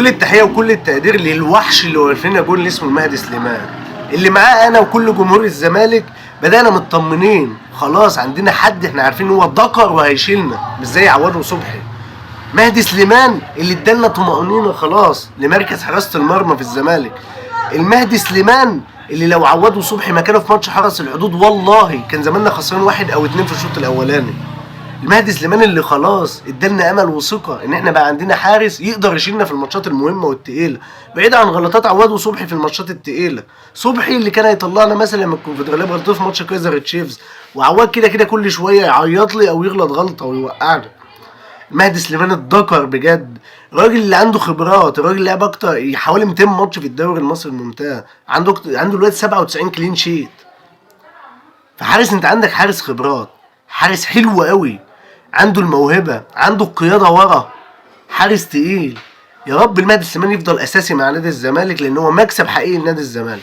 كل التحية وكل التقدير للوحش اللي واقف لنا جول اللي اسمه المهدي سليمان، اللي معاه انا وكل جمهور الزمالك بدانا مطمنين، خلاص عندنا حد احنا عارفين هو ذكر وهيشيلنا، مش زي عواد وصبحي. مهدي سليمان اللي ادالنا طمأنينة خلاص لمركز حراسة المرمى في الزمالك. المهدي سليمان اللي لو عواد وصبحي مكانه في ماتش حرس الحدود والله كان زماننا خسران 1 أو 2 في الشوط الاولاني. المهدي سليمان اللي خلاص ادالنا امل وثقه ان احنا بقى عندنا حارس يقدر يشيلنا في الماتشات المهمة والتقيله، بعيد عن غلطات عواد وصبحي في الماتشات التقيله. صبحي اللي كان هيطلعنا مثلا من الكونفدراليه بغلطته في ماتش كايزر تشيفز، وعواد كده كده كل شوية يعيط لي او يغلط غلطه ويوقعنا. المهدي سليمان الذكر بجد، الراجل اللي عنده خبرات، الراجل اللي لعب اكتر حوالي 200 ماتش في الدوري المصري الممتاز، عنده دلوقتي 97 clean sheet. فحارس، انت عندك حارس خبرات، حارس حلو قوي، عنده الموهبة، عنده القيادة ورا، حارس تقيل. يا رب المهدي سليمان يفضل اساسي مع نادي الزمالك، لان هو مكسب حقيقي لنادي الزمالك.